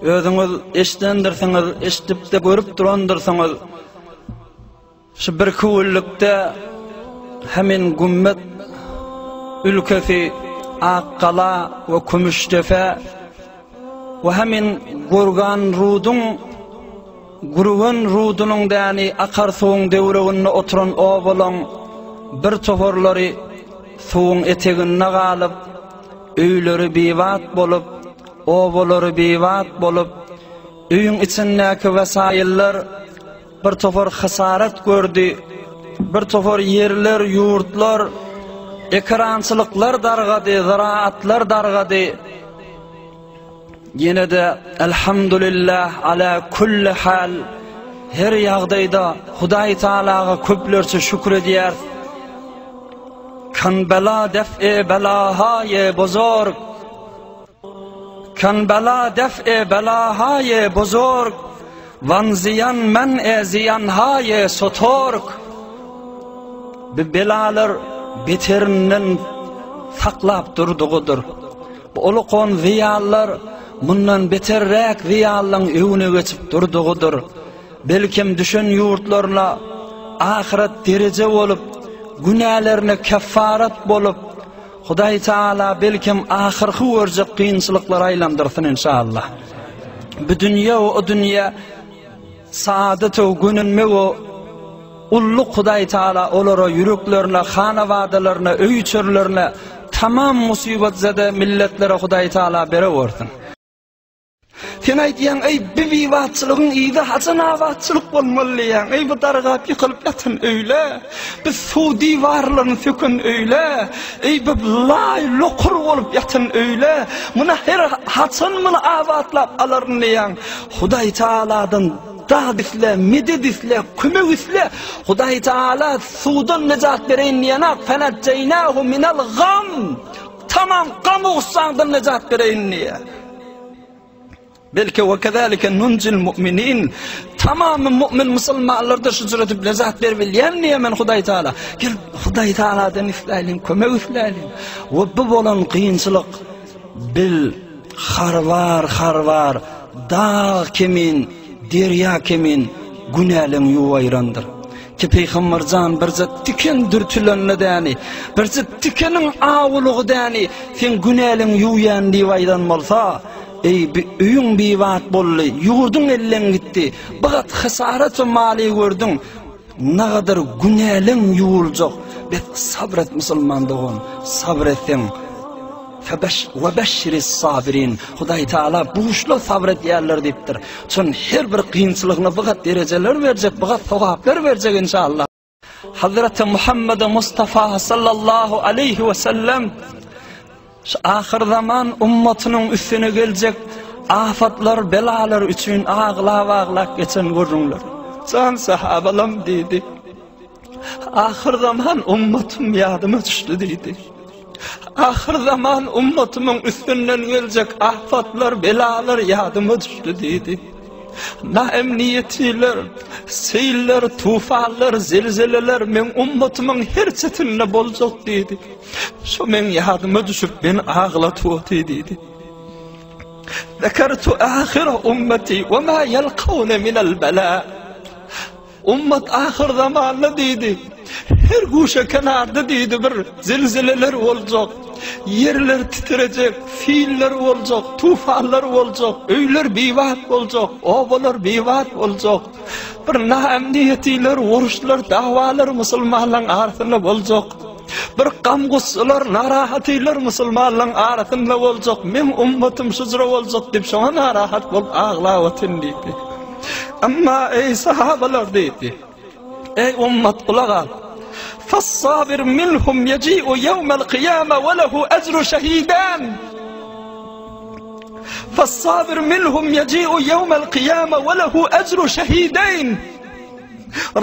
Özüňiz eşidendirsiňiz, eşidip-de görüp durandyrsyňyz. Şu birki günlükde hemin Gümmet ülkesi Akgala we Kümüşdepe we hemin Gurgan Ruduň Gürgen Rudunyň däni akar suwuň döwreginde oturan obalaň bir toparlary suwuň eteginde galyp, öýleri bibat bolup, obalary bibat bolup, öýüň içindäki wesaýyllar Bir topar hasarat gördi, bir topar ýerler, ýurtlar, ekerançylyklar dargady, ziraatlar dargady. Ýene-de elhamdülillah ala kulli hal her ýagdaýda Hudaý Taalaga köplerçe şükür edýäris. Kan bela def'e belahaye bozorg Kan bela def'e belahaye bozorg Wan ziýan men'e ziýanhaye sotorg Bu belalar beterinden saklap durdugydyr. Bu ulukon zyýanlar mundan beterräk zyýanlaň öňüne geçip durdugydyr. Belkem düşen ýurtlaryna ahyret dereje bolup, günälerine keffarat bolup, Hudaý Teala belkem ahyrky görjek kynçylyklara aýlandyrsyn inşallah. Bu dünýe we o dünýe saadet we gönenme we ulluk Hudaý Teala olara ýüreklerine, hanabadalaryna, öý-içerilerine tamam musibetzede milletlere Hudaý Teala bere görsün. Sen aýdýaň, eý, bi bibatçylygyň yzy haçan abatçylyk bolmaly diýýäň. Eý, bu dargap ýykylyp ýatan öýle, bi suw diwarlaryny söken öýle, eý, bu laý lokur bolup ýatan öýle, muny her haçan muny abatlap alaryn diýýäň. Hudaý Tagaladan dad isle, medet isle, kömek isle. Hudaý Tagala suwdan nejat bereýin diýenak, fenejjeýnahu minel gam. Tamam gam-gussaňdan nejat bereýin diýýär. Belki we kezalike nunjil mu'minin. Tamamy mu'min musulmanlarda şu cür edip lezat berip bilýän diýýär men Hudaý Taala. Gel Hudaý Taaladan isläýliň, kömek isläýliň. We bu bolan kynçylyk bil harbar harbar dag kemin, derýa kemin günäleň ýuwaýrandyr. Ki Pygamber jan birje tiken dürtülende däni, birje tikeniň awulygy däni, seň günäleň ýuwýan diýip aýdan bolsa, eý bi öýüň bibat boldy, ýurduň elden gitdi, bigat hysarat we maly gördüň, nagadar günäleň ýuwuljak, bes sabr et musulman dogan, sabr etseň, Ve beşşiris sabirin. Hudaý Teala buşla sabr edýärler diýipdir. Çün her bir kynçylygyna bigat derejeler berjek, bigat sogaplar berjek inşallah. Hazreti Muhammed Mustafa sallallahu aleyhi ve sellem şu ahyr zaman ummatynyň üstüne geljek afatlar, belalar üçin aglap-aglap geçen gürrüňler. Jan sahabalam diýdi. Ahyr zaman ummatym ýadyma düşdi diýdi. Ahyr zaman ummatymyň üstünden geljek afatlar, belalar ýadyma düşdi diýdi. Naemniýetiler, seýiller, tufanlar, zelzeleler meň ummatymyň her çetinde boljak diýdi. Şo meň ýadyma düşüp meni aglatyp oty diýdi. Zekertu ahira ummeti we ma ýelkawne minel bela. Ummat ahyrzamanda diýdi. Her guşa kenarda diýdi bir zelzeleler boljak. Ýerler titrejek, siller boljak, tufanlar boljak, öýler bibat boljak, obalar bibat boljak. Bir naemniýetiler, uruşlar, dawalar musulmanlaryň arasynda boljak. Bir gam-gussalar, narahatylar musulmanlaryň arasynda boljak. Meň ummatym şujra boljak diýip şoňa narahat bolup aglap otyryn diýdi. Emma eý sahabalar diýdi. Eý ummat gulak al. Fas-sabir minhum yeji'u yawmal qiyama we lehu ecru şehidan. Fas-sabir minhum yeji'u yawmal qiyama we lehu ecru şehideyn.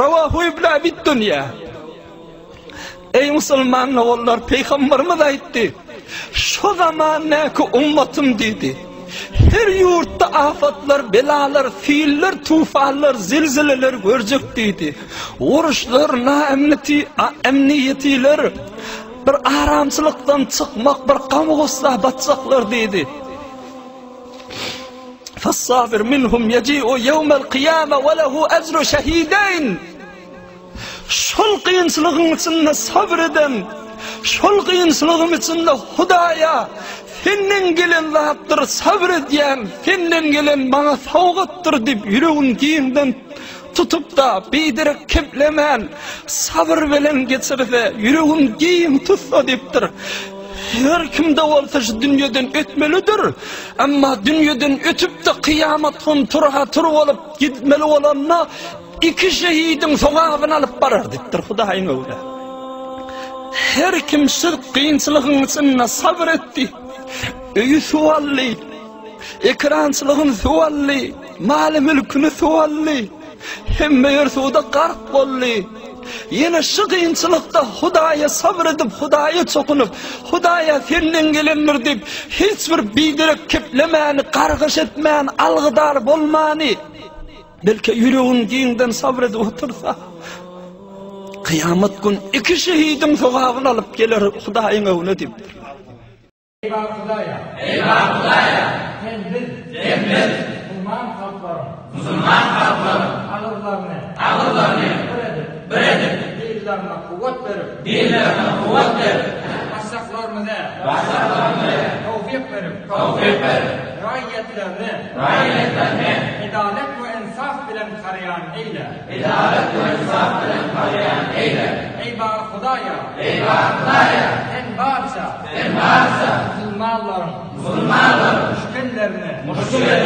Rawahu Ibn Abi Dunya. Eý musulman ogullar, Pygamberimiz aýtdy, Şo zamandäki ummatym diýdi. Her ýurtda afatlar, belalar, siller, tufanlar, zelzeleler görjek diýdi. Uruşlar, naemniti, emniýetiler, bir aramçylykdan çykmak, bir gam-gussa batjaklar diýdi. Fes-sabir minhum yeji'u yevmel kıyame ve lehu ecru şehideyn. Şol kynçylygyň içinde sabyr eden, şol kynçylygyň içinde Hudaýa senden gelen zatdyr sabyr edýän, senden gelen maňa sowgatdyr diýip ýüregini giňden tutup-da, biderek keplemän, sabyr bilen geçirse, ýüregini giň tutsa diýipdir. Her kimde bolsa şu dünýeden ötmelidir. Emma dünýeden ötüp-de kyýamat gün tura-tur bolup gitmeli bolanda, Iki şehidiň sogabyny alyp barar diýipdir Hudaýyň öwre. Her kim şu kynçylygyň içinde sabyr etdi. Öýi suw aldy. Ekrançylygyny suw aldy. Maly mülküni suw aldy. Hemme ýer suwda gark boldy. Ýene şu kynçylykda Hudaýa sabyr edip, Hudaýa çokunyp, Hudaýa senden gelendir diýip, hiç bir biderek keplemäni, gargyş etmän, algydar bolmany, Belki ýüregin giňden sabr edip otursa, kyýamat gün iki şehidiň sogabyny alyp geler Hudaýyň öňüne diýipdir. Eý bar Hudaýa! Eý bar Hudaýa! Sen biz! Sen biz! Musulman halklaryň! Musulman halklaryň! Agyzlaryny! Agyzlaryny! Bir edip! Bir edip! Dillerine kuwwat berip! Dillerine kuwwat berip! Başaklarymyzy! Başaklarymyzy! Towfyk berip! Towfyk berip! Raýatlaryny! Raýatlaryny! Edalet we ynsap bilen garaýan eýle! Edalet we ynsap bilen garaýan eýle! Eý bar Hudaýa! Eý bar Hudaýa! Sen barça! Sen barça! Musulmanlaryň! Musulmanlaryň! Müşkillerini! Müşkillerini!